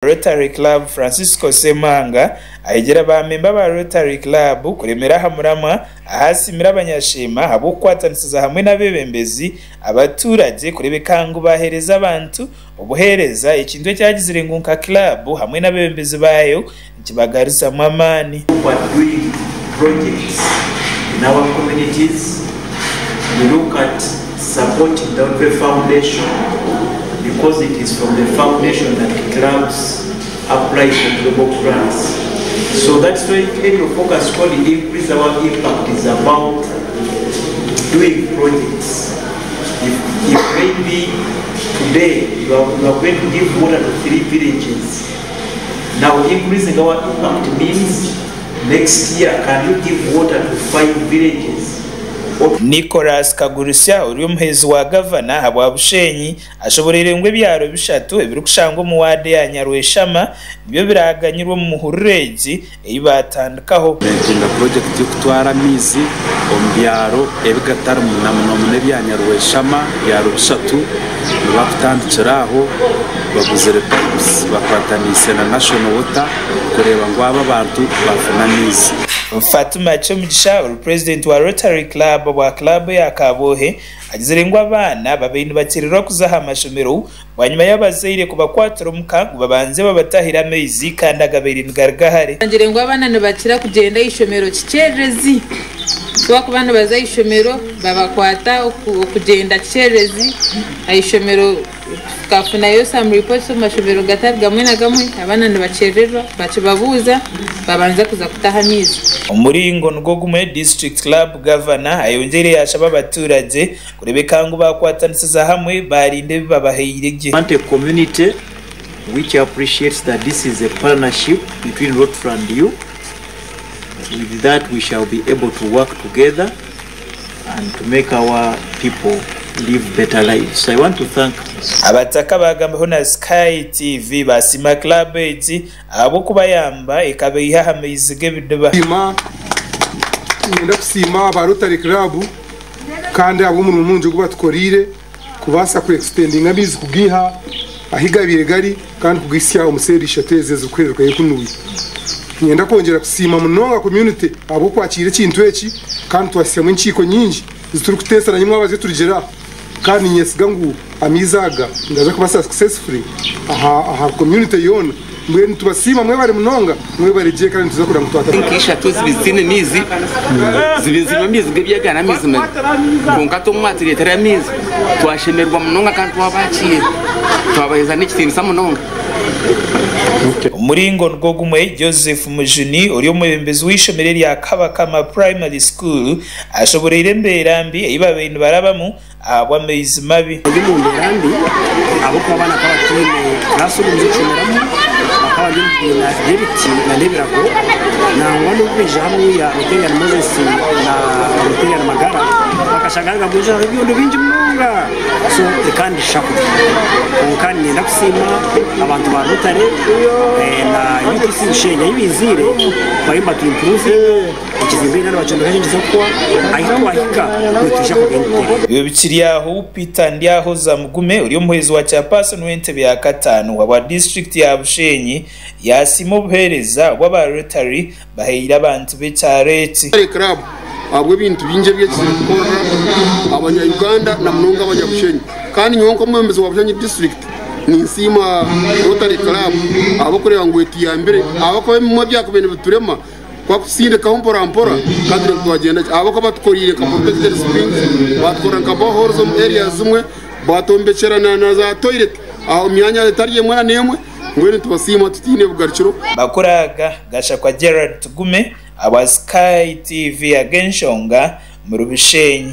Rotary Club Francisco Ssemwanga ahegyera ba memba ba Rotary Club kuremera aha muramwa ahu asiimire abanyasheema ahabw'okukwatanisiza hamwe n'abeebembezi abaturagye kureebeka ngu baheereza abantu obuheereza ekintu ekyagizire ngu nka club hamwe n'abeebembezi baayo nikibagaruzamu amaani. Look at doing projects in our communities, we look at supporting the Rotary Foundation because it is from the foundation that clubs apply for global grants. So that's why area of focus called increase our impact is about doing projects. If, if maybe today you are, you are going to give water to three villages, now increasing our impact means next year can you give water to five villages? Nicholas Kagurusya ori omuhwezi wa Gavana ahabwa Bushenyi ashoboreire ngu ebyaro bishatu ebirikushangwa omu waadi ya Nyarweshama nibyo biraaganyirwe omu muhururu egi ei baatandikaho. Nentunga purojekiti y'okutwara amaizi omu byaro ebi gatarimu na munomuno ebya Nyarweshama, ebyaro bishatu nibakutandikira aho baguzire pipes bakwataniise na National Water kureeba ngu abo abantu bafuna amaizi. Fatuma Kyomugisha ori purezidenti wa Rotary Club obwa club eya Kabwohe agizire ngu abaana babaire nibakyererwa kuza aha mashomero Bwanyima y'abazaire kubakwatira omuka ngu babanze babatahire amaizi kandi agabaire nigaruga hare. Nshangire ngu abaana nibakira kugyenda aha ishomero kikyererezi. Ku bakuba nibaza aha ishomero babakwata okugyenda kikyererezi aha ishomero. Tukafunayo some reports omu mashomero gatari gamwe na gamwe abaana nibakyerererwa bakibabuuza babanza kuza kutaha amaizi. Omuringo nigwo gumwe, District Club Governor ayongyeire yashaba abaturagye Kureebeka ngu baakwatanisiza hamwe baarinda ebi babahaire gye. Want a community which appreciates that this is a partnership between Rotary and you, with that we shall be able to work together and to make our people live better lives. So I want to thank. Abataka baagambaho na Sky TV baasiima club egi ahabw'okubayamba ekabaiha aha maizi g'ebidiba. Niinyenda kusiima aba Rotary Club kandi ahabw'omurimo murungi ogu batukoreire kubaasa ku extendinga amaizi kugaiha ahu gabaire gari kandi kugahitsya omu seeri ishatu ezi ezirikuhererukayo kunuya. Niinyenda kwongyera kusiima munonga community ahabw'okwakiira ekintu eki kandi twahitsyamu enkiiko nyingi ezi turikuteesa na nyimwabazyo turigyera aha kandi niinyesiga ngu amaizi aga nigaza kuba successfully aha aha community yoona. Mbwenu nitubasiima mwebare munonga, mwebare gye kandi nituza kureba ngu twata. Nka ishatu ziba zitaine maizi, ziba zirimu amaizi g'ebyagaana amaizi mabi. Kwonka hati obu mwatureetera amaizi, twashemererwa munonga kandi twabakiira, twabaheereza n'ekitiinisa munonga. Omuringo nigwo gumwe, Joseph Mujuni ori omwebembezi w'eishomero erya Kabakama Primary School ashoboreire embeera mbi ei babaire nibarabamu ahabw'amaizi mabi. Ori omu mbeera mbi ahabw'okuba abaana bakaba bataine classrooms z'okushomeramu, bakaba bari omu bibiina by'ebiti n'ebirago. Nangwa n'obu baija hanuya Rotarian Moses na Rotarian Magara bakashanga nibagwija hariho ebyondo bingi munonga so ekandisha kubi. Kwonka niinyenda kusiima abantu ba Rotary na UTC Bushenyi ahu baiziire bariyo nibatu improvinga. Ekizimbe nari bakyombeka kigyize kuhwa, ahi twahika nitwija kugenda tutereere. Ebyo bikiri aho, Peter Ndyahoza Mugume ori omuhwezi wa Chairperson w'entebe ya kataano wa disiturikiti ya Bushenyi yaasiima obuheereza obu aba Rotary bahaire abantu b'ekyaro eki. Rotary Club ahabw'ebintu bingi ebi ekizire kukorera abanya Uganda na munonga abanya Bushenyi. Kandi nyowe nk'omwebembezi wa Bushenyi disiturikiti ninsiima Rotary Club ahabw'okureeba ngu etuyambire ahabw'okuba ebimwe ebyakubaire nibiturema Twakutsindikaho mpora mpora kandi tureebe ku twagyenda gye ahabw'okuba batukoreire nka protected springs, baatukorera nka boreholes omu areas zimwe, baatwombekyera na na za toilet omu myanya etari emwe na n'emwe, mbwenu nitubasiima tutaine bugarukiro. Amakuru aga gashakwa Gerald Tugume ahabwa Sky TV ag'enshonga omuri Bushenyi.